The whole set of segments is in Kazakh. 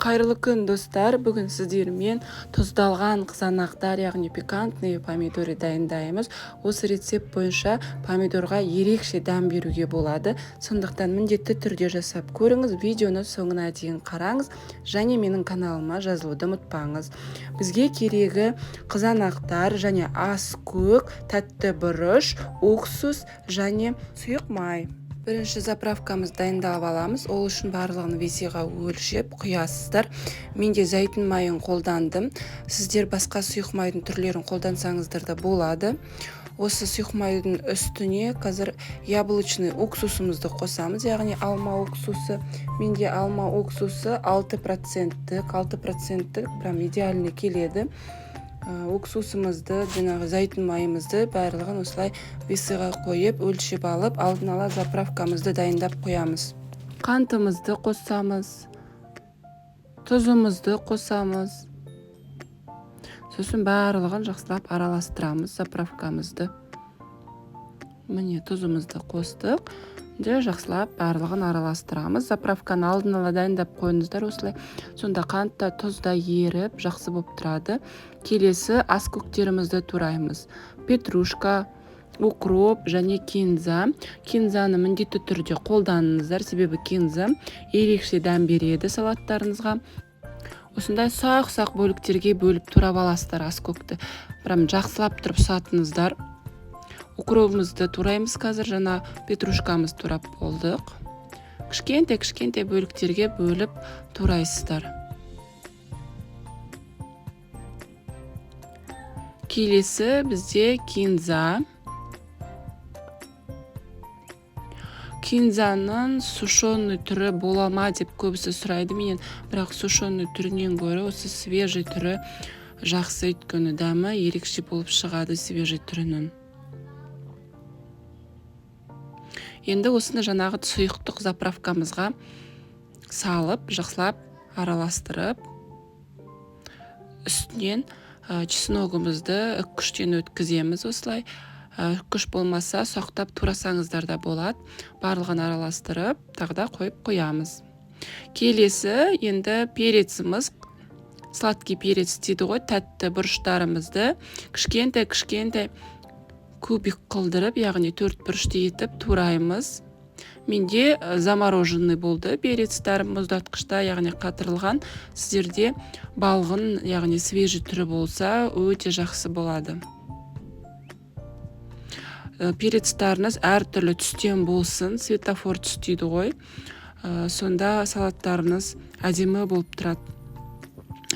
Қайырлы күн, достар! Бүгін сіздермен тұздалған қызанақтар, яғни пикантные помидоры дайындаймыз. Осы рецепт бойынша помидорға ерекше дәм беруге болады. Сондықтан міндетті түрде жасап көріңіз, видеоны соңына дейін қараңыз және менің каналыма жазылуды ұмытпаңыз. Бізге керегі қызанақтар және аскөк, тәтті бұрыш, уксус және сұйық май. Бірінші заправкамызды дайындап аламыз. Ол үшін барлығын весыға өлшеп құясыздар. Менде зәйтүн майын қолдандым, сіздер басқа сұйық майдың түрлерін қолдансаңыздар да болады. Осы сұйық майдың үстіне қазір яблочный уксусымызды қосамыз, яғни алма уксусы. Менде алма уксусы 6 проценттік, 6 проценттік прям идеальный келеді. Уксусымызды, жаңағы зәйтүн майымызды, барлығын осылай весыға қойып, өлшеп алып, алдын ала заправкамызды дайындап қоямыз. Қантымызды қосамыз, тұзымызды қосамыз, сосын барлығын жақсылап араластырамыз заправкамызды. Міне, тұзымызды қостық де, жақсылап барлығын араластырамыз. Заправканы алдын ала дайындап қойыңыздар осылай, сонда қант та, тұз да еріп, жақсы болып тұрады. Келесі аскөктерімізді тураймыз: петрушка, укроп және кинза. Кинзаны міндетті түрде қолданыңыздар, себебі кинза ерекше дәм береді салаттарыңызға. Осындай ұсақ ұсақ бөліктерге бөліп турап аласыздар аскөкті, прям жақсылап тұрып ұсатыңыздар. Укробымызды тураймыз қазір. Жаңа петрушкамызды турап болдық, кішкентай кішкентай бөліктерге бөліп турайсыздар. Келесі бізде кинза. Кинзаның сушеный түрі бола ма деп көбісі сұрайды менен, бірақ сушеный түрінен гөрі осы свежий түрі жақсы, өйткені дәмі ерекше болып шығады свежий түрінің. Енді осыны жаңағы сұйықтық заправкамызға салып, жақсылап араластырып, үстінен чесногымызды үккіштен өткіземіз осылай. Үккіш болмаса, ұсақтап турасаңыздар да болады. Барлығын араластырып, тағы да қойып қоямыз. Келесі енді переціміз, сладкий перец дейді ғой, тәтті бұрыштарымызды кішкентай кішкентай кубик қылдырып, яғни төрт бұрышты етіп тураймыз. Менде замороженный болды перецтарым, мұздатқышта, яғни қатырылған. Сіздерде балғын, яғни свежий түрі болса, өте жақсы болады. Перецтарыңыз әртүрлі түстен болсын, светофор түс дейді ғой, сонда салаттарыңыз әдемі болып тұрады.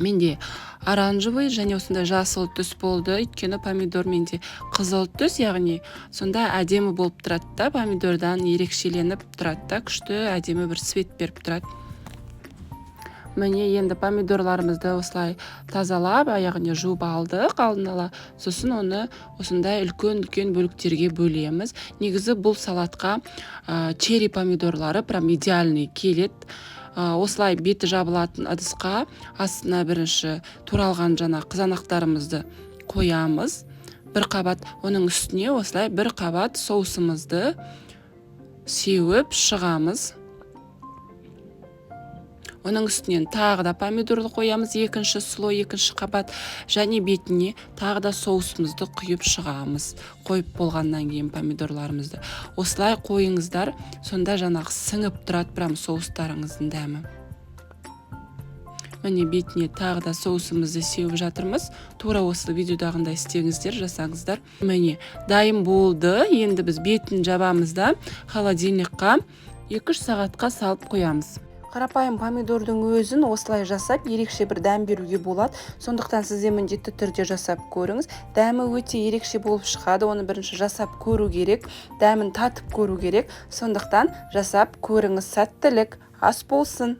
Менде оранжевый және осындай жасыл түс болды, өйткені помидор менде қызыл түс, яғни сонда әдемі болып тұрады да, помидордан ерекшеленіп тұрады да, күшті әдемі бір цвет беріп тұрады. Міне, енді помидорларымызды осылай тазалап, яғни жуып алдық алдын ала. Сосын оны осындай үлкен үлкен бөліктерге бөлеміз. Негізі бұл салатқа черри помидорлары прям идеальный келеді. Осылай беті жабылатын ыдысқа астына бірінші туралған жаңа қызанақтарымызды қоямыз бір қабат, оның үстіне осылай бір қабат соусымызды сеуіп шығамыз, оның үстінен тағы да помидорды қоямыз, екінші слой, екінші қабат, және бетіне тағы да соусымызды құйып шығамыз. Қойып болғаннан кейін помидорларымызды осылай қойыңыздар, сонда жаңағы сіңіп тұрады прям соустарыңыздың дәмі. Міне, бетіне тағы да соусымызды сеуіп жатырмыз. Тура осы видеодағындай істеңіздер, жасаңыздар. Міне, дайын болды. Енді біз бетін жабамыз да, холодильникқа 2-3 сағатқа салып қоямыз. Қарапайым помидордың өзін осылай жасап, ерекше бір дәм беруге болады. Сондықтан сіз де міндетті түрде жасап көріңіз, дәмі өте ерекше болып шығады. Оны бірінші жасап көру керек, дәмін татып көру керек. Сондықтан жасап көріңіз. Сәттілік, ас болсын!